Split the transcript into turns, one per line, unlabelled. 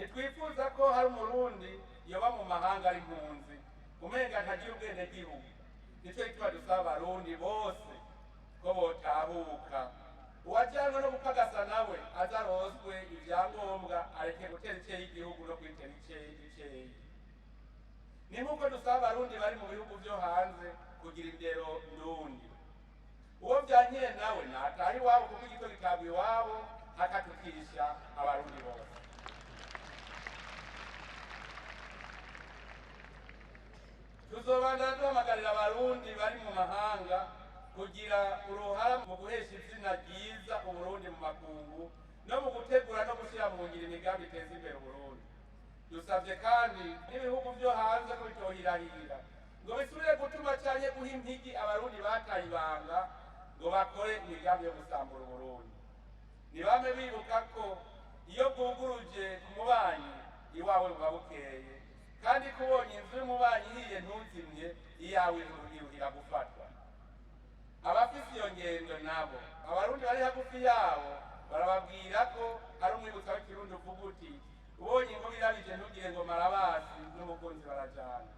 Ntitwifuza ko hari Umurundi yoba mu mahanga ari impunzi, umenga ntagira ubwenegihugu. Nicyo gituma dusaba Abarundi bose ko botahuka. Uwajyanwe no gupagasa nawe aze aronswe ibyangombwa, areke gutera iceyi igihugu no kwitera iceyi iceyi. Ni nk'uko dusaba Abarundi bari mu bihugu vyo hanze kugira indero ndundi. Uwo vyankiye nawe nataha iwabo, kuko igito gitabwa iwabo hakatukisha Abarundi bose. Tuzobandana duhamagarira Abarundi bari mu mahanga kugira uruhara mu guhesha izina ryiza Uburundi mu makungu, no mu gutegura no gushyira mu ngiro imigambi iteza imbere Uburundi. Dusabye kandi n'ibihugu vyo hanze ko bitohirahira ngo bisubire gutuma canke guha impigi Abarundi bataye ibanga ngo bakore imigambi yo gusambura Uburundi. Ntibame bibuka ko iyo bwuguruje ku mubanyi, iwawe buba bukeye, kandi ko ubonye inzu y'umubanyi ihiye ntuzimye, iyawe iruhira gufatwa. Abafise iyo ngendo nabo, Abarundi bari hagufi yabo barababwira ko ari umwibutsa w'ikirundi uvuga uti: "Ubonye inkuba irabije ntugire ngo marabasi, n'umukunzi barajana."